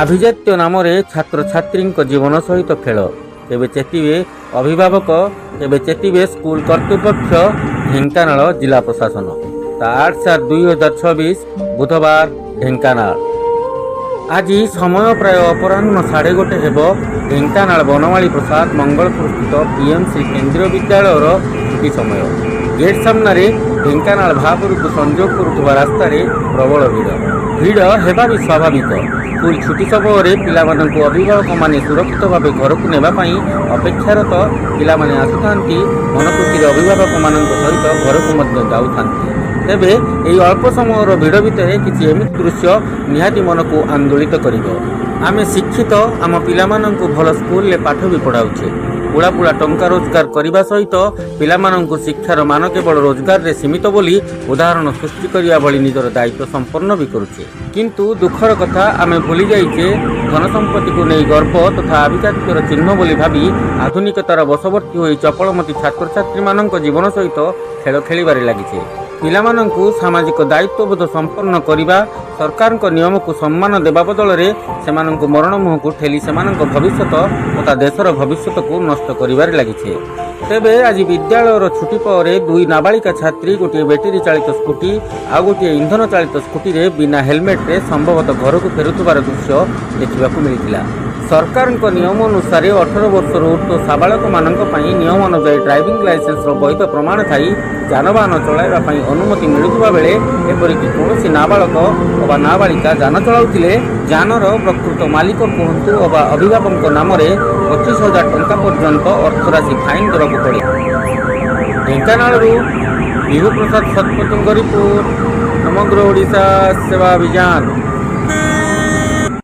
ଆଭିଜାତ୍ୟ ନାମରେ ଛାତ୍ରଛାତ୍ରୀଙ୍କ ଜୀବନ ସହିତ ଖେଳ। କେବେ ଚେତିବେ ଅଭିଭାବକ? କେବେ ଚେତିବେ ସ୍କୁଲ କର୍ତ୍ତୃପକ୍ଷ, ଢେଙ୍କାନାଳ ଜିଲ୍ଲା ପ୍ରଶାସନ? ତା 8/4/2026, ବୁଧବାର, ଢେଙ୍କାନାଳ। ଆଜି ସମୟ ପ୍ରାୟ ଅପରାହ୍ନ 1:30 ହେବ। ଢେଙ୍କାନାଳ ବନମାଳୀ ପ୍ରସାଦ ମଙ୍ଗଳପୁର ସ୍ଥିତ ପିଏମ୍ସି କେନ୍ଦ୍ରୀୟ ବିଦ୍ୟାଳୟର ଛୁଟି ସମୟ। ଗେଟ୍ ସାମ୍ନାରେ ଢେଙ୍କାନାଳ ଭାପୁରକୁ ସଂଯୋଗ କରୁଥିବା ରାସ୍ତାରେ ପ୍ରବଳ ଭିଡ଼। ଭିଡ଼ ହେବା ବି ସ୍ୱାଭାବିକ। ସ୍କୁଲ ଛୁଟି ସମୟରେ ପିଲାମାନଙ୍କୁ ଅଭିଭାବକମାନେ ସୁରକ୍ଷିତ ଭାବେ ଘରକୁ ନେବା ପାଇଁ ଅପେକ୍ଷାରତ। ପିଲାମାନେ ଆସୁଥାନ୍ତି, ମନଖୁସିରେ ଅଭିଭାବକମାନଙ୍କ ସହିତ ଘରକୁ ମଧ୍ୟ ଯାଉଥାନ୍ତି। ତେବେ ଏହି ଅଳ୍ପ ସମୟର ଭିଡ଼ ଭିତରେ କିଛି ଏମିତି ଦୃଶ୍ୟ ନିହାତି ମନକୁ ଆନ୍ଦୋଳିତ କରିବ। ଆମେ ଶିକ୍ଷିତ, ଆମ ପିଲାମାନଙ୍କୁ ଭଲ ସ୍କୁଲରେ ପାଠ ବି ପଢ଼ାଉଛେ। ପୁଳା ପୁଳା ଟଙ୍କା ରୋଜଗାର କରିବା ସହିତ ପିଲାମାନଙ୍କୁ ଶିକ୍ଷାର ମାନ କେବଳ ରୋଜଗାରରେ ସୀମିତ ବୋଲି ଉଦାହରଣ ସୃଷ୍ଟି କରିବା ଭଳି ନିଜର ଦାୟିତ୍ୱ ସମ୍ପନ୍ନ ବି କରୁଛେ। କିନ୍ତୁ ଦୁଃଖର କଥା, ଆମେ ଭୁଲି ଯାଇଛେ, ଧନ ସମ୍ପତ୍ତିକୁ ନେଇ ଗର୍ବ ତଥା ଆଭିଜାତ୍ୟର ଚିହ୍ନ ବୋଲି ଭାବି ଆଧୁନିକତାର ବଶବର୍ତ୍ତୀ ହୋଇ ଚପଳମତି ଛାତ୍ରଛାତ୍ରୀମାନଙ୍କ ଜୀବନ ସହିତ ଖେଳ ଖେଳିବାରେ ଲାଗିଛେ। ପିଲାମାନଙ୍କୁ ସାମାଜିକ ଦାୟିତ୍ୱବୋଧ ସମ୍ପନ୍ନ କରିବା, ସରକାରଙ୍କ ନିୟମକୁ ସମ୍ମାନ ଦେବା ବଦଳରେ ସେମାନଙ୍କୁ ମରଣ ମୁହଁକୁ ଠେଲି ସେମାନଙ୍କ ଭବିଷ୍ୟତ ତଥା ଦେଶର ଭବିଷ୍ୟତକୁ ନଷ୍ଟ କରିବାରେ ଲାଗିଛେ। ତେବେ ଆଜି ବିଦ୍ୟାଳୟର ଛୁଟି ପରେ ଦୁଇ ନାବାଳିକା ଛାତ୍ରୀ ଗୋଟିଏ ବ୍ୟାଟେରୀ ଚାଳିତ ସ୍କୁଟି ଆଉ ଗୋଟିଏ ଇନ୍ଧନ ଚାଳିତ ସ୍କୁଟିରେ ବିନା ହେଲମେଟରେ ସମ୍ଭବତଃ ଘରକୁ ଫେରୁଥିବାର ଦୃଶ୍ୟ ଦେଖିବାକୁ ମିଳିଥିଲା। ସରକାରଙ୍କ ନିୟମ ଅନୁସାରେ 18 ବର୍ଷରୁ ଉର୍ଦ୍ଧ୍ୱ ସାବାଳକମାନଙ୍କ ପାଇଁ ନିୟମ ଅନୁଯାୟୀ ଡ୍ରାଇଭିଂ ଲାଇସେନ୍ସର ବୈଧ ପ୍ରମାଣ ଥାଇ ଯାନବାହନ ଚଳାଇବା ପାଇଁ ଅନୁମତି ମିଳୁଥିବା ବେଳେ, ଏପରିକି କୌଣସି ନାବାଳକ ଅବା ନାବାଳିକା ଯାନ ଚଳାଉଥିଲେ ଯାନର ପ୍ରକୃତ ମାଲିକ କୁହନ୍ତୁ ଅବା ଅଭିଭାବକଙ୍କ ନାମରେ 25,000 ଟଙ୍କା ପର୍ଯ୍ୟନ୍ତ ଅର୍ଥରାଶି ଫାଇନ୍ ଦେବାକୁ ପଡ଼େ। ଢେଙ୍କାନାଳରୁ ବିଭୁପ୍ରସାଦ ଶତପଥୀଙ୍କ ରିପୋର୍ଟ, ସମଗ୍ର ଓଡ଼ିଶା ସେବା ଅଭିଯାନ।